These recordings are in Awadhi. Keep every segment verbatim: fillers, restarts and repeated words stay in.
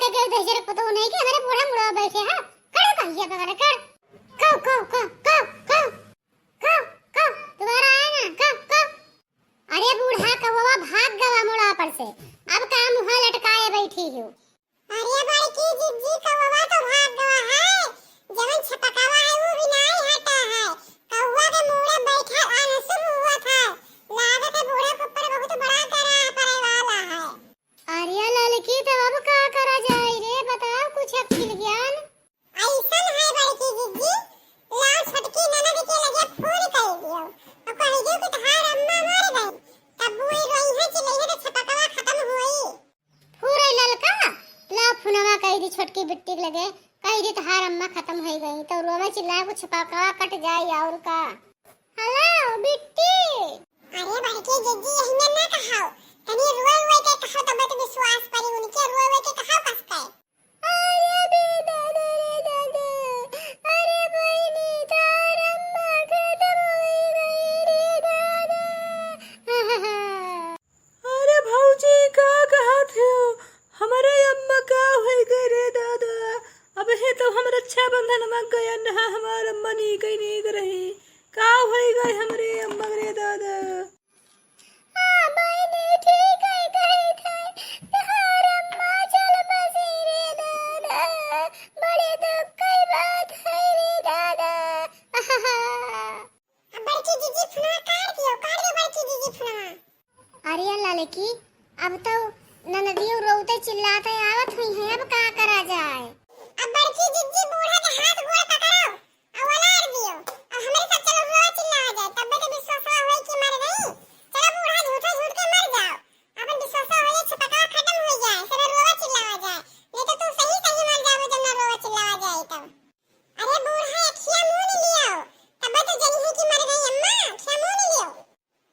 के गए दहिजर पतो नहीं कि हमरे बूढ़ा मुड़वा बैठे हैं। कड़ कहिए बगल कड़। कौ, कौ, कौ, कौ, कौ। कौ, कौ, दोबारा आए ना, कौ, कौ। अरे बूढ़ा कौवा भाग गवा मुड़ा पर से, अब का मुँह लटकाए बैठी हो? अरे बड़की जिज्जी, कौवा तो भाग गवा है, जवन छपकवा है वो भी नाई हटा है। कौवा के मुड़े बैठा अनसुन हुआ था, लागत है बूढ़ा के ऊपर बहुत बड़ा गरा पड़े वाला है। अरे ललकी, तो अब का करा जाए रे, बताओ कुछ अक्ल ज्ञान। ऐसन है बड़की जिज्जी, लाओ छोटकी ननद के लगे फोन कर दियो और कह दियो कि तहार अम्मा मर गई, तब वो रोई है चिल्लाई है तो छपकवा खत्म होई। फुरे ललका, लाओ फोनवा कह दी छोटकी बिट्टी के लगे, कह दी तहार अम्मा खत्म हो गई, तो रोवे चिल्लाए को छपकवा कट जाई और का। हेलो बिट्टी। अरे बड़की जिज्जी, यही में ना कहाओ, तनी रोए रोए के कहाओ तब तो विश्वास पड़ी, उनके रोए रोए के कहाओ कस के। अरे बे दादा रे दादा, अरे बहिनी, तार अम्मा खत्म होई गई रे दादा। अरे भौजी, का कहत हो? हमरे अम्मा का होई गई रे दादा? अब हे तो हम रक्षाबंधन में गया ना, हमार अम्मा नीक ही नीक रही। का होई गई हमरे अम्मा रे दादा? हाँ बहिनी, ठीक है कही थे, तहार अम्मा चल बसी रे दादा, बड़े दुख की बात है रे दादा। अब बड़की जिज्जी फोनवा काट दियो, काट दियो बड़की जिज्जी फोनवा। अरे ललकी, अब तो ननदियो रोते चिल्लाते आवत हुई है, अब का करा जाए? अब बड़की जिज्जी बूढ़ा के हाथ गोड़ पकड़ो, अवलार दियो। अब हमरे साथ चलो, रोवा चिल्लावा जाए, तब्बे तो विश्वासवा होई कि मर गई। चलो बूढ़ा, झूठा झूठ के मर जाओ, अपन विश्वासवा होई, छपकवा खत्म हो जाए, सब रोवा चिल्लावा जाए, नहीं तो तू सही सही मर जाओ जब ना रोवा चिल्लावा जाए तब। अरे बूढ़ा, अखिया मून लियो, तब्बे तो जनी है कि मर गई अम्मा, अखिया मून लियो।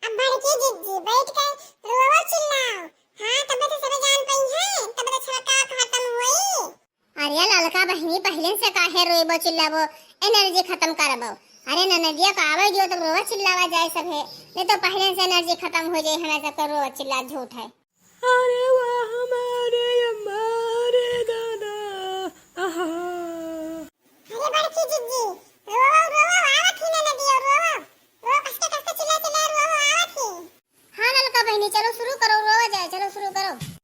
अब बड़की जिज्जी बैठ के रोवा चिल्लाओ, हाँ तब्बे तो सब जान पई है, तब्बे तो छपकवा खत्म होई। अरे ललका बहिनी, पहिले से काहे रोइबो चिल्लाबो? एनर्जी खत्म करबो। अरे ननदिया का आवे दियो, तब रोवा चिल्लावा जाए सब है, नहीं तो पहले से एनर्जी खत्म हो जाए, हमें सबका रोवा चिल्ला झूठ है। अरे वाह हमारे अम्मा, अरे दादा, आहा। अरे बड़की जिज्जी, रोवा, रोवा, आवत ही ननदिया, रोवा, रोवा, कस के, कस के चिल्ला, चिल्ला, रोवा, आवत ही। हाँ ललका बहिनी, चलो शुरू करो, रोवा जाए, चलो शुरू करो।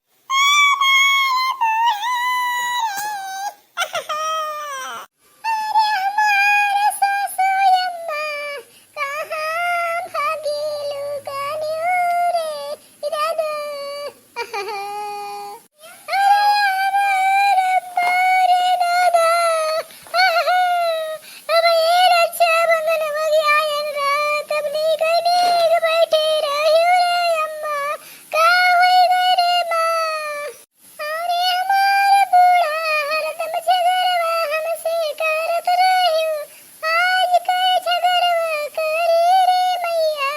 अरे हमार बूढ़ा हरदम झगड़वा हमसे करत रह्यो, आज के झगड़वा करी रे मैया।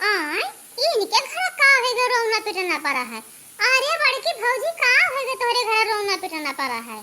आय, इनके घर का है जो रोना पिटना पड़ा है? अरे बड़की भौजी, का है जो तोहरे घर रोना पिटना पड़ा है?